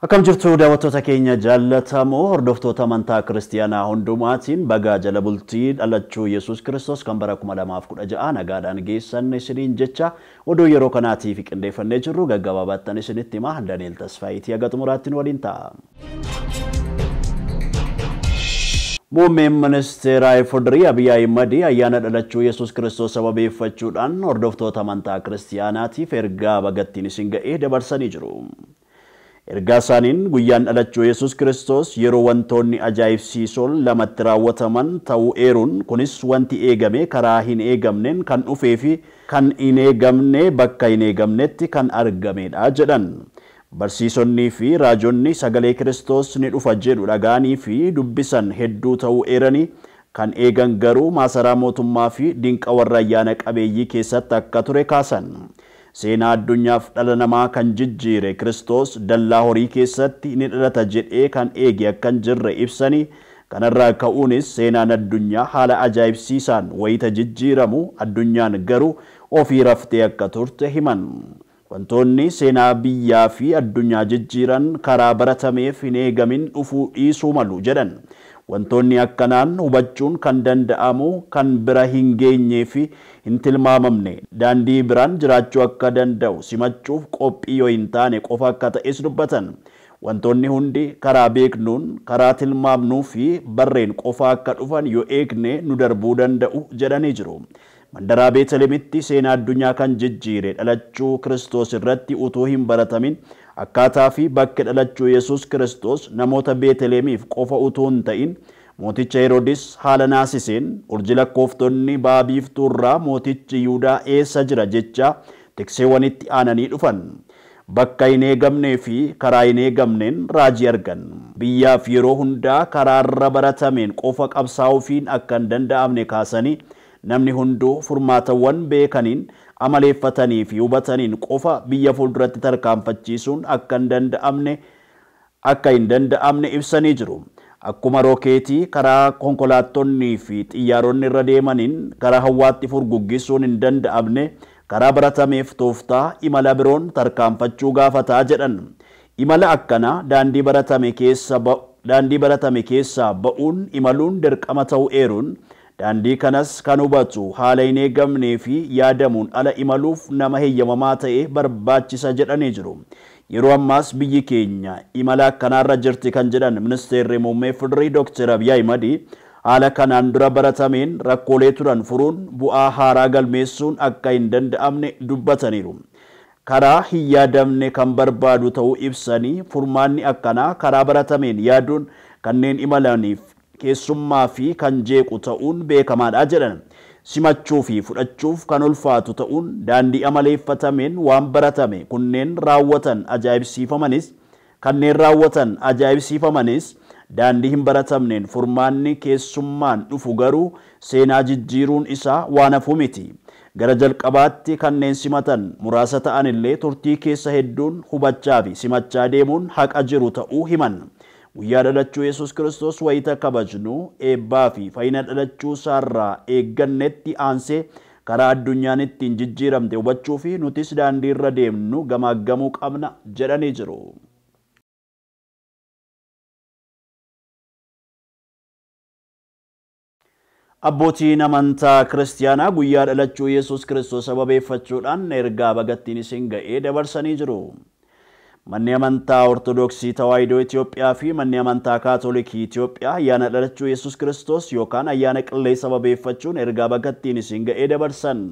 Akkam jirtu daawwattoota keenya jaallatamoo hordoftoota amantaa kiristiyaanaa hundumaatiin bagaa jala bultii dhalachuu Yesuus Kiristoos kan bara 2016 nagaadhaan geessan isiniin jecha oduu yeroo kanaatiif qindeeffannee jirru gaggabaabaattan isinitti himaa Dani'eel Tasfaayitii haga xumuraattiin waliin ta'a. Muummeen ministeera Ifodirii Abiy Ahimad ayyaana dhalachuu Yesuus Kiristoos sababeeffachuudhaan hordoftoota amantaa kiristiyaanaatiif ergaa bagattiin isin ga'ee dabarsanii jiru. Ergaa isaaniin guyyaan dhalachuu Yesuus Kiristoos yeroo wantoonni ajaa'ibsiisoon lamatti raawwataman ta'uu eeruun kunis wanti eegame karaa hin eegamneen kan dhufee fi kan hin eegamne bakka hin eegamnetti kan argamedha jedhan. Barsiisonnii fi raajonni sagalee Kiristoos ni dhufa jedhu dhaga'anii fi dubbisan hedduu ta'uu eeranii kan eegan garuu maasaraa mootummaa fi dinqa warra ayyaana qabeeyyii keessatti akka ture kaasan. Seenaa addunyaaf dhala namaa kan jijjiire Kiristoos dallaa horii keessatti ni dhalata jedhee kan eege akka hin jirre ibsanii kanarraa ka'uunis seenaan addunyaa haala ajaa'ibsiisaan wayita jijjiiramu addunyaan garuu ofii raftee akka turte himan. Wantoonni seenaa biyyaa fi addunyaa jijjiiran karaa baratameef hin eegamin dhufuu dhiisuu malu jedhan. Wantoonni akkanaan hubachuun kan danda'amu kan bira hin geenyee fi hin tilmaamamne daandii biraan jiraachuu akka danda'u simachuuf qophii yoo hin taane qofa akka ta'es dubbatan. Wantoonni hundi karaa beeknuun karaa tilmaamnuu fi barreen qofa akka dhufan yoo eegne nu darbuu danda'u jedhanii jiru. Mandaraa Beetelemitti seenaa addunyaa kan jijjiire dhalachuu Kiristoos irratti utuu hin baratamin akkaataa fi bakki dhalachuu Yesuus Kiristoos namoota Beetelemiif qofa utuu hin ta'in mooticha Heroodis haala naasiseen urji lakkooftonni ba'a biiftuurraa mootichi Yihudaa eessa jira jecha tikseewwanitti aananii dhufan. Bakka hin eegamnee fi karaa hin eegamneen raajii argan. Biyyaaf yeroo hundaa karaarra baratameen qofa qabsaa'uufiin akka hin danda'amne kaasanii namni hunduu furmaatawwan beekaniin amaleeffatanii fi hubataniin qofa biyya fuulduratti tarkaanfachiisuun akka hin danda'amne ibsanii jiru. Akkuma rookeetii karaa konkolaattonnii fi xiyyaaronni irra deemaniin karaa hawwaatti furguggisuun hin danda'amne karaa baratameef tooftaa imala biroon tarkaanfachuu gaafataa jedhan. Imala akkanaa daandii baratame keessaa ba'uun imaluun dirqama ta'uu eeruun daandii kanas kan hubatu haala hin eegamnee fi yaadamuun ala imaluuf nama heeyyamamaa ta'e barbaachisa jedhanii jiru. Yeroo ammaas biyyi keenya imala akkanaarra jirti kan jedhan ministeerri muummee Fidirii Dr. Abiy Ahimad haala kanaan dura baratameen rakkoolee turan furuun bu'aa haaraa galmeessuun akka hin danda'amne dubbataniiru. Karaa hin yaadamne kan barbaadu ta'uu ibsanii furmaanni akkanaa karaa baratameen yaaduun kanneen imalaniif keessummaa fi kan jeequ ta'uun beekamaadha jedhan. Simachuu fi fudhachuuf kan ulfaatu ta'uun daandii amaleeffatameen waan baratame kunneen raawwatan ajaa'ibsiifamanis daandii hin baratamneen furmaanni keessummaan dhufu garuu seenaa jijjiiruun isaa waan hafu miti. Gara jalqabaatti kanneen simatan muraasa ta'an illee turtii keessa hedduun hubachaa fi simachaa deemuun haqa jiru ta'uu himan. Guyyaa dhalachuu Yesuus Kiristoos wayita kabajnu eebbaa fi fayyina dhalachuu isaarraa eeggannetti aansee karaa addunyaan ittiin jijjiiramte hubachuu fi nutis daandii irra deemnu gamaaggamuu qabna jedhanii jiru. Abbootiin amantaa kiristiyaanaa guyyaa dhalachuu Yesuus Kiristoos sababeeffachuudhaan ergaa bagattiin isin ga'ee dabarsanii jiru. Manni amantaa Ortodoksii Tawaahidoo Itoophiyaa fi manni amantaa Kaatolikii Itoophiyaa ayyaana dhalachuu Yesuus Kiristoos yookaan ayyaana qillee sababeeffachuun ergaa bagattiin isin ga'ee dabarsan.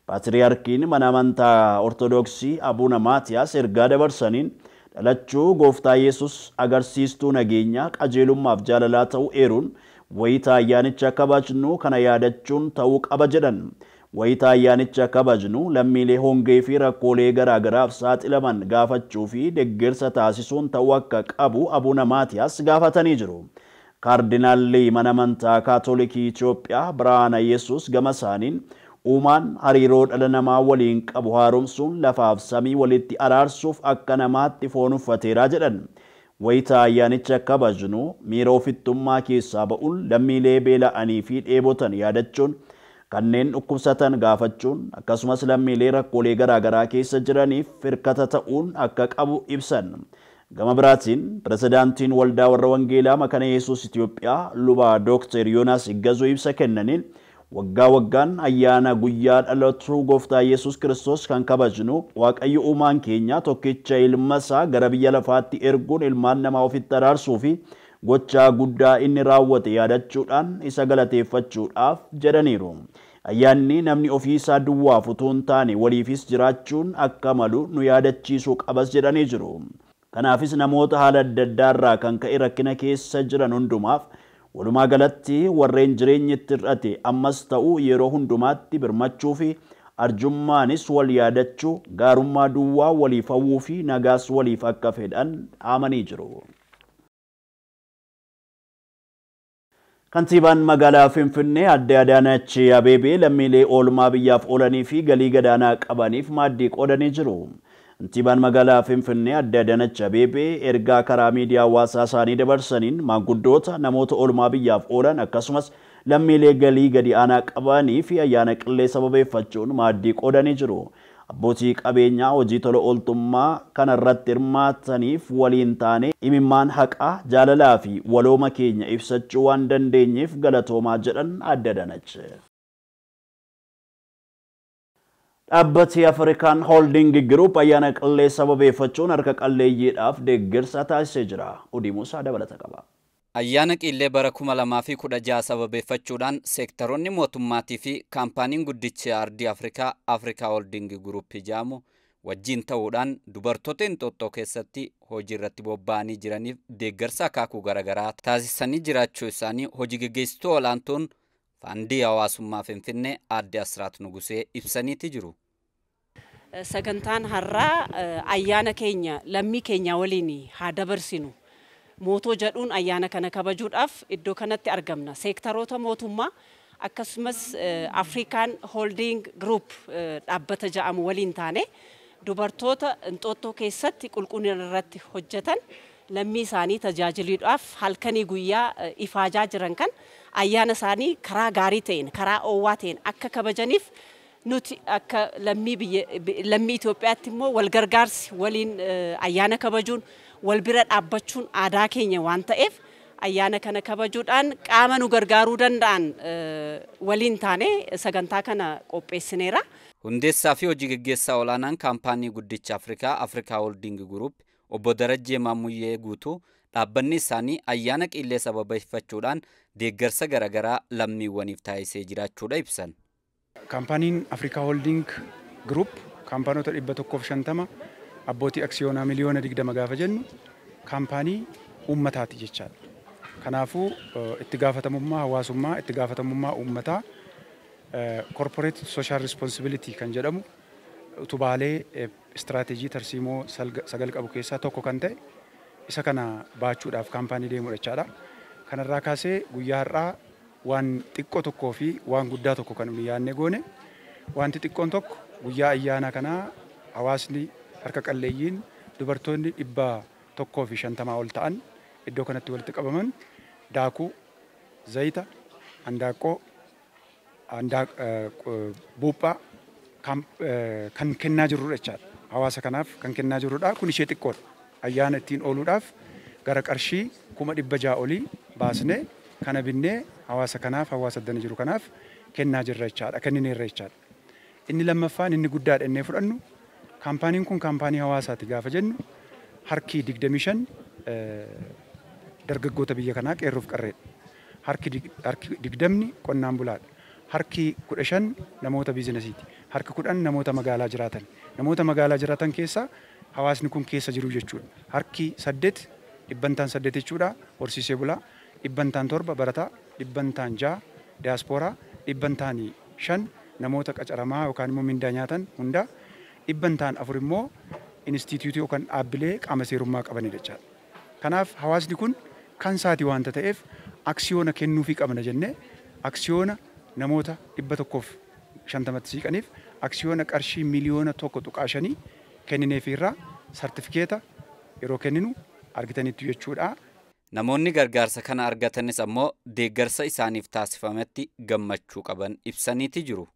Paatriyaarkiin mana amantaa Ortodoksii Abuuna Maatiyaas ergaa dabarsaniin dhalachuu gooftaa Yesuus agarsiistuu nageenyaa qajeelummaaf jaalalaa ta'uu eeruun wayita ayyaanicha kabajnu kana yaadachuun ta'uu qaba jedhan. Wayita ayyaanicha kabajnu lammiilee hongee fi rakkoolee garaagaraaf saaxilaman gaafachuu fi deeggarsa taasisuun ta'uu akka qabu Abuuna Maatiyaas gaafatanii jiru. Kaardinaalli mana amantaa Kaatolikii Itoophiyaa Birhaana Yesuus gama isaaniin uumaan hariiroo dhala namaa waliin qabu haaromsuun lafaaf samii walitti araarsuuf akka namaatti foon uffateera jedhan. Wayita ayyaanicha kabajnu miira ofittummaa keessaa ba'uun lammiilee beela'anii fi dheebotan yaadachuun kanneen dhukkubsatan gaafachuun akkasumas lammiilee rakkoolee garaagaraa keessa jiraniif hirkata ta'uun akka qabu ibsan. Gama biraatiin pirezidaantiin Waldaa Warra Wangeelaa Makana Yesuus Itoophiyaa Luba Dooktar Yoonaas Iggazuu ibsa kennaniin waggaa waggaan ayyaana guyyaa dhalachuu Gooftaa Yesuus Kiristoos kan kabajnu Waaqayyo uumaan keenya tokkicha ilma isaa gara biyya lafaatti erguun ilmaan namaa ofitti araarsuu fi gochaa guddaa inni raawwate yaadachuudhaan isa galateeffachuudhaaf jedhaniiru. Ayyaanni namni ofii isaa duwwaaf utuu hin taane waliifis jiraachuun akka malu nu yaadachiisuu qabas jedhanii jiru. Kanaafis namoota haala adda addaa irraa kan ka'e rakkina keessa jiran hundumaaf walumaa galatti warreen jireenyi itti hir'ate ammas ta'uu yeroo hundumaatti birmachuu fi arjummaanis wal yaadachuu gaarummaa duwwaa waliif hawwuu fi nagaas waliif akka fedhan dhaamanii jiru. Kantiibaan magaalaa Finfinnee Aadde Adaanach Abeebee lammiilee oolmaa biyyaaf oolanii fi galii gadaanaa qabaniif maaddii qoodanii jiru. Kantiibaan magaalaa Finfinnee Aadde Adaanach Abeebee ergaa karaa miidiyaa hawaasaa isaanii dabarsaniin maanguddoota namoota oolmaa biyyaaf oolan akkasumas lammiilee galii gadi aanaa qabanii fi ayyaana qillee sababeeffachuun maaddii qoodanii jiru. Abbootii qabeenyaa hojii tola ooltummaa kanarratti hirmaataniif waliin taane imimmaan haqaa jaalalaa fi walooma keenya ibsachuu waan dandeenyeef galatoomaa jedhan Aadde Adaanach. Dhaabbati Afrikaan Holding Group ayyaana qillee sababeeffachuun harka qalleeyyiidhaaf deeggarsa taasisee jira. Odii Muusaa dabalata qaba. Ayyaana qillee bara 2016 sababeeffachuudhaan seektaroonni mootummaatii fi kaampaaniin guddichi ardii Afrikaa Afrikaa Holding Group jedhamu wajjin ta'uudhaan dubartoota Inxooxxoo keessatti hojii irratti bobba'anii jiraniif deeggarsa akaakuu garaagaraa taasisanii jiraachuu isaanii hojii gaggeessituu olaantuun Faandii Hawaasummaa Finfinnee Aadde Asraat Nugusee ibsaniiti jiru. Sagantaan har'aa ayyaana keenya lammii keenya waliin haa dabarsinu. Mootoo jedhuun ayyaana kana kabajuudhaaf iddoo kanatti argamna. Seektaroota mootummaa akkasumas Afrikaan Holding Group dhaabbata jedhamu waliin taane dubartoota Inxooxxoo keessatti qulqullina irratti hojjetan lammii isaanii tajaajiluudhaaf halkanii guyyaa ifaajaa jiran kan ayyaana isaanii karaa gaarii ta'een karaa oowwaa ta'een akka kabajaniif nuti akka lammii Itoophiyaatti immoo wal gargaarsi waliin ayyaana kabajuun wal bira dhaabbachuun aadaa keenya waan ta'eef ayyaana kana kabajuudhaan qaama nu gargaaruu danda'an waliin taane sagantaa kana qopheessineera. Hundeessaa fi hojii gaggeessaa olaanaan kaampaanii guddicha Afrikaa Afrikaa Holding Group obbo Darajjee Maammuyyee Guutuu dhaabbanni isaanii ayyaana qillee sababeeffachuudhaan deeggarsa garaagaraa lammiiwwaniif taasisee jiraachuudha ibsan. Kaampaaniin Afrikaa Holding Group kaampaanota 150 abbootii aksiyoonaa miliyoona 20 gaafa jennu kaampaanii uummataati jechaadha. Kanaafuu itti gaafatamummaa hawaasummaa, itti gaafatamummaa uummataa corporate social responsibility kan jedhamu utubaalee istiraateejii tarsiimoo 9 qabu keessaa tokko kan ta'e isa kana baachuudhaaf kaampaanii deemudha jechaadha. Kanarraa kaasee guyyaa har'aa waan xiqqoo tokkoo fi waan guddaa tokko kan nuyi yaadne goone wanti xiqqoon tokko guyyaa ayyaana kanaa hawaasni harka qalleeyyiin dubartoonni 150 ol ta'an iddoo kanatti walitti qabaman daakuu, zayita, handaaqqoo, buuphaa kan kennaa jirrudha jechaadha. Hawaasa kanaaf kan kennaa jirrudha. Kun ishee xiqqoodha. Ayyaana ittiin ooluudhaaf gara qarshii 600,000 olii baasnee kana binnee hawaasa kanaaf hawaasa addana jiru kanaaf kennaa jirra jechaadha. Kennineerra jechaadha. Inni lammaffaan inni guddaadha innee fudhannu kaampaaniin kun kaampaanii hawaasaati gaafa jennu harki 25 dargaggoota biyya kanaa qeerroof qarreedha. Harki 20 qonnaan bulaadha. Harki 15 namoota biizinasiiti. Harki 10 namoota magaalaa jiraatan. Namoota magaalaa jiraatan keessaa hawaasni kun keessa jiru jechuudha. Harki 8 8% jechuudha horsiisee bulaa, 7% barataa, 6% diyaaspooraa, 5% namoota qacaramaa yookaan immoo mindaa nyaatan hunda, 4% immoo inistituutii yookaan dhaabbilee qaama seerummaa qabanidha jechaadha. Kanaaf hawaasni kun kan isaatii waanta ta'eef aksiyoona kennuufii qabna jennee aksiyoona namoota 150 siiqaniif aksiyoona qarshii miliyoona 1.5 kennineefiirraa sartifikeeta yeroo kenninu argitanitti jechuudha. Namoonni gargaarsa kana argatanis ammoo deeggarsa isaaniif taasifametti gammachuu qaban ibsaniiti jiru.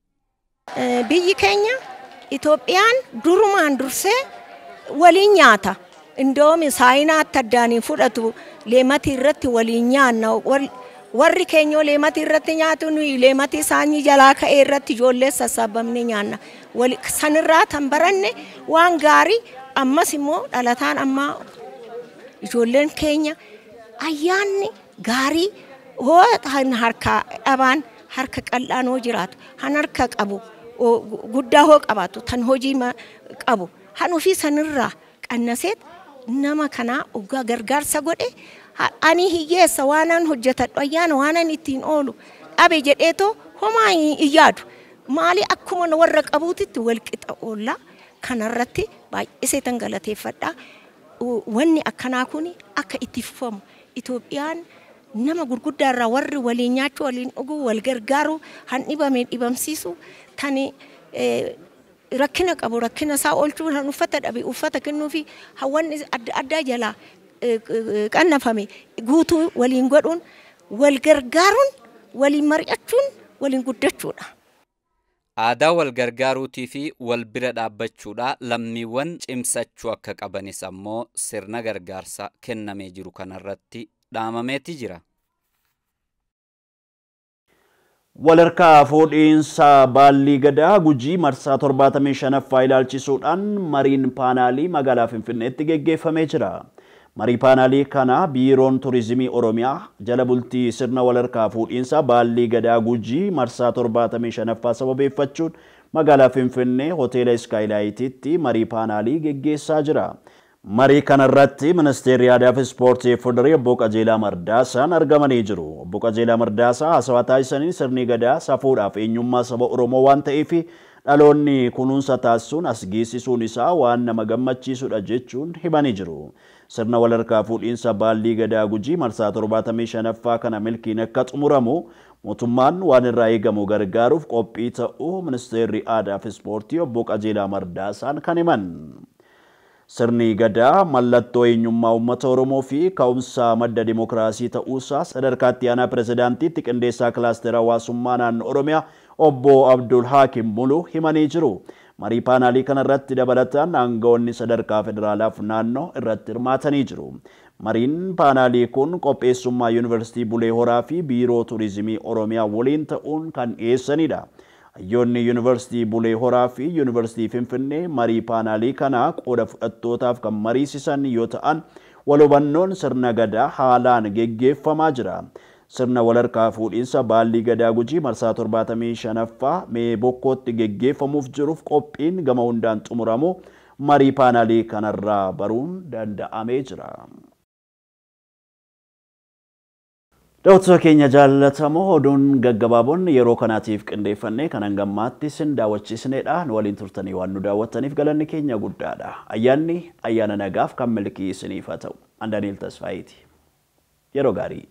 Biyyi keenya Itoophiyaan durumaan dursee waliin nyaata, Indoomi saayinaatti addaaniin fudhatu leematii irratti waliin nyaanna. Warri keenyoo leematii irratti nyaatu nuyi leematii isaanii jalaa ka'ee irratti ijoollee sassaabamne nyaanna. Sanirraa tan baranne waan gaarii ammas immoo dhalataan ammaa ijoolleen keenya ayyaanni gaarii hoo harka dhabaan harka qal'aan hoo jiraatu han harka qabu guddaa hoo qabaatu tan hojii qabu han ofii sanirraa qannaseet nama kanaa oggaa gargaarsa godhe ani hiyyeessa waanan hojjetadhu ayyaana waanan ittiin oolu dhabe jedheetoo homaa hin yaadu. Maali akkuma warra qabuutitti wal qixa oolla kanarratti baay'isee tan galateeffadha. Wanni akkanaa kun akka itti fufamu Itoophiyaan nama gurguddaarraa warri waliin nyaachuu waliin dhuguu wal gargaaru han dhibame dhibamsiisu tan rakkina qabu rakkina isaa oolchuu han uffata dhabe uffata kennuufi hawwanni adda addaa jalaa qannafame guutuu waliin godhuun wal gargaaruun waliin mari'achuun waliin guddachuudha. Aadaa wal gargaaruutii fi wal bira dhaabbachuudha lammiiwwan cimsachuu akka qabanis ammoo sirna gargaarsa kennamee jiru kanarratti dhaamameeti jira. Walharkaa fuudhiinsa baallii gadaa Gujii marsaa 75ffaa ilaalchisuudhaan mariin paanaalii magaalaa Finfinneetti geggeeffamee jira. Marii paanaalii kana Biiroon Turizimii Oromiyaa jala bultii sirna walharkaa fuudhiinsa baallii gadaa Gujii marsaa 75ffaa sababeeffachuun magaalaa Finfinnee hoteela Iskaayilaayitiitti marii paanaalii geggeessaa jira. Marii kanarratti Ministeerri Aadaa fi Ispoortii Fuuldurii Obbo Qajeelaa Mardaasaan argamanii jiru. Obbo Qajeelaa Mardaasaa haasawaa taasisaniin sirni gadaa safuudhaaf eenyummaa saba Oromoo waan ta'eef dhaloonni kunuunsa taasisuun as geessisuun isaa waan nama gammachiisudha jechuun himanii jiru. Sirna walharkaa fuudhiinsa baallii gadaa Gujii marsaa 75ffaa kana milkiin akka xumuramu mootummaan waan irraa eegamu gargaaruuf qophii ta'uu Ministeerri Aadaa fi Ispoortii Obbo Qajeelaa Mardaasaan kan himan. Sirni gadaa mallattoo eenyummaa uummata Oromoo fi ka'umsa madda dimokiraasii ta'uusaa sadarkaa itti aanaa pirezidaantiitti qindeessaa kilaastera hawaasummaa naannoo Oromiyaa Obbo Abdul Haakim Muluu himanii jiru. Marii paanaalii kanarratti dabalataan aangawoonni sadarkaa federaalaaf naannoo irratti hirmaatanii jiru. Mariin paanaalii kun qopheessummaa Yuunivarsiitii Bulee Horaa fi Biiroo Turizimii Oromiyaa waliin ta'uun kan dhiyeessanidha. Hayyoonni Yuunivarsiitii Bulee Horaa fi Yuunivarsiitii Finfinnee marii paanaalii kana qooda fudhattootaaf kan mariisisan yoo ta'an wal hubannoon sirna gadaa haalaan geggeeffamaa jira. Sirna walharkaa fuudhiinsa baallii gadaa Gujii marsaa 75ffaa Mee Bokkootti geggeeffamuuf jiruuf qophiin gama hundaan xumuramu marii paanaalii kanarraa baruun danda'amee jira. Daawwattoota keenya jaallatamoo oduun gaggabaaboon yeroo kanaatiif qindeeffannee kan hangammaatti isin daawwachiisnedha. Nu waliin turtanii waan nu daawwattaniif galanni keenya guddaadha. Ayyaanni ayyaana nagaaf kan milkii isiniif haa ta'u. An Daani'el Tasfaayiiti. Yeroo gaarii.